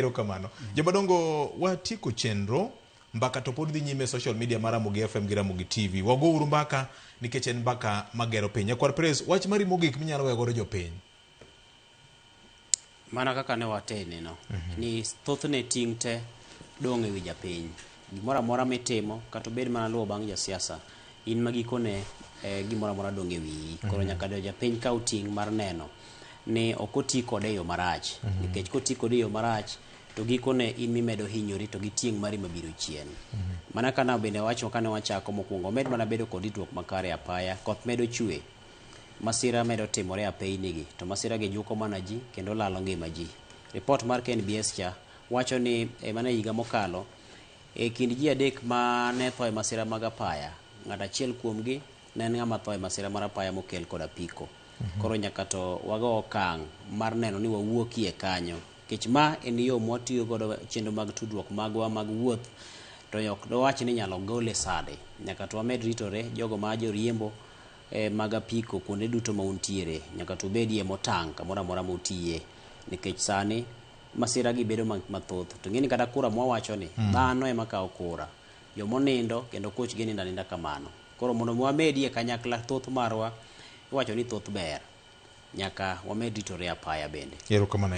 Erokamano. Jomadongo watieko chenro mbaka to pod dhi nyime e social media mar Ramogi FM gi Ramogi TV. Wago uru mbaka nikech en mbaka magero piny. Nyakwar Praise, wach mari mogik minyalo weyo godo jopiny. Mana kaka ne watene no, ni thothne ting' te dong' e wi japiny. Gimoro amora mitimo, kata obed mana luwo bang' jasiasa, in ma gikone eh, gimoro amora dong' e wiyi. Koro nyaka japiny kaw ting' mar neno ni ok oti kode e yo marach. Nikech koti kode e yo marach, to gikone in mimedo hinyori to gi tieng' mari mabiro chien. Mana kana bende wacho kane wachako mokwongo, omed mana bedo kod ritruok makare e apaya, koth medo chwe. Masira medo timore e apeyni gi, to masira gi juko mana ji kendo lalo ngima ji. Ripot mar KNBS cha wacho ni e mana e higa mokalo, e kind ji adek ma ne tho e masira mag apaya, ng'at achiel kuomgi ne en ng'ama tho e masira mar apaya mokel kod apiko. Koro nyaka to wago okang' mar neno ni wawuokie kanyo. Nikech ma en yo mwatiyo godo chenro mag tudruok magwa mag wuoth, to ok dwawach ni inyalo gole sade. Nyaka to wamed ritore jogo ma joriembo mag apiko kuonde duto ma untiere nyaka to ubedie motang' kamoro amora mutiye nikech sani masira gi bedo mathoth to ing'eni kata kura mwawacho ni dhano ema kawo kura jomonindo kendo koch gi nindo aninda kamano koro mondo mi wamedie kanyakla thoth marwa iwacho ni thoth ber nyaka wamed ritore apaya bende. Erokamano.